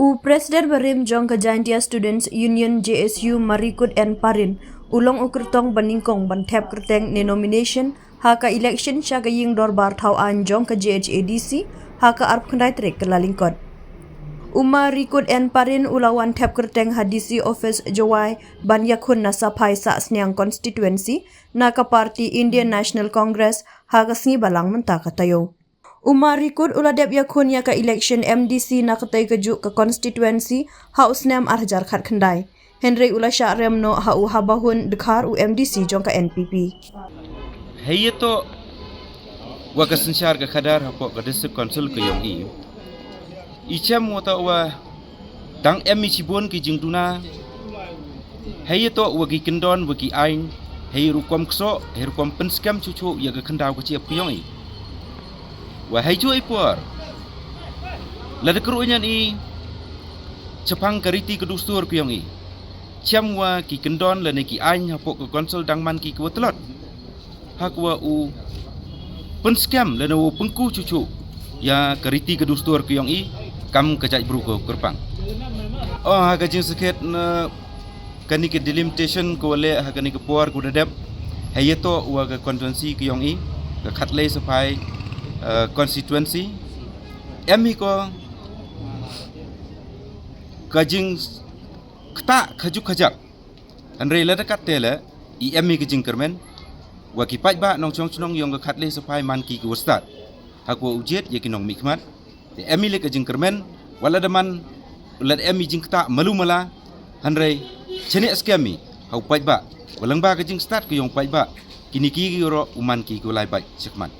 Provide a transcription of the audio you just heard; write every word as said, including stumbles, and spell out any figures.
U President barim jong ka Jaintia Students Union, J S U, Marikut N Parin, u long u kyrtong ba nyngkong ban thep kyrteng ne nomination ha ka election sha ka ïing dorbar thaw aiñ jong ka J H A D C ha ka arphew khyndai tarik Kyllalyngkot. U Marikut N Parin u la wan thep kyrteng ha D C office Jowai ban ïakhun na Saphai Sahsniang constituency na ka party Indian National Congress ha ka sngi Balang mynta ka taïew. U Marikut u la dep ïakhun ïa ka election M D C na katei kajuh ka constituency ha u snem ar hajar khatkhyndai. Hynrei u la shah rem noh ha u Habahun Dkhar, u M D C jong ka N P P. Hei ïa to wa ka synshar ka khadar hapoh ka District Council ka ïong i. I chem wa to wa dang em i chibun ki jingduna. Hei ïa to wa ki kyndon wa ki aiñ. Hei rukom kso, hei rukom pynskhem chuchu ïa ka khyndaw ka chiap ka ïong i. Wa hei ju i por. La da kru nyan i chapang ka riti ka dustur ka ïong i. Chem wa ki kyndon la ne ki aiñ hapoh ka council dang man ki kwa tlot. Ha kwa u pynskhem la ne u pynku chuchu ïa ka riti ka dustur ka ïong i kam ka jait bru ka kyrpang. Oh, ha ka jingsakhet na kani ka delimitation ka wa leh ha kani ka por ka da dep. Hei ïa to wa ka constituency ka ïong i, ka Khatlei Saphai, eh, constituency. Em hi ko ka jing kta khajuk khajak. Hynrei la da kat te le i em hi ka jingkyrmen. Wa ki paidbah nongchong chnong ïong ka Khatlei Saphai man ki ki wa stad. Ha kwa u jied ïa ki nongmihkhmat. Te em i le ka jingkyrmen, wa la da man, la da em i jingkta malu mala, hynrei chene skhem i ha u paidbah, wa lang ba ka jingstad ka ïong paidbah, kini ki ki ro u man ki ki wa lai bai chikman.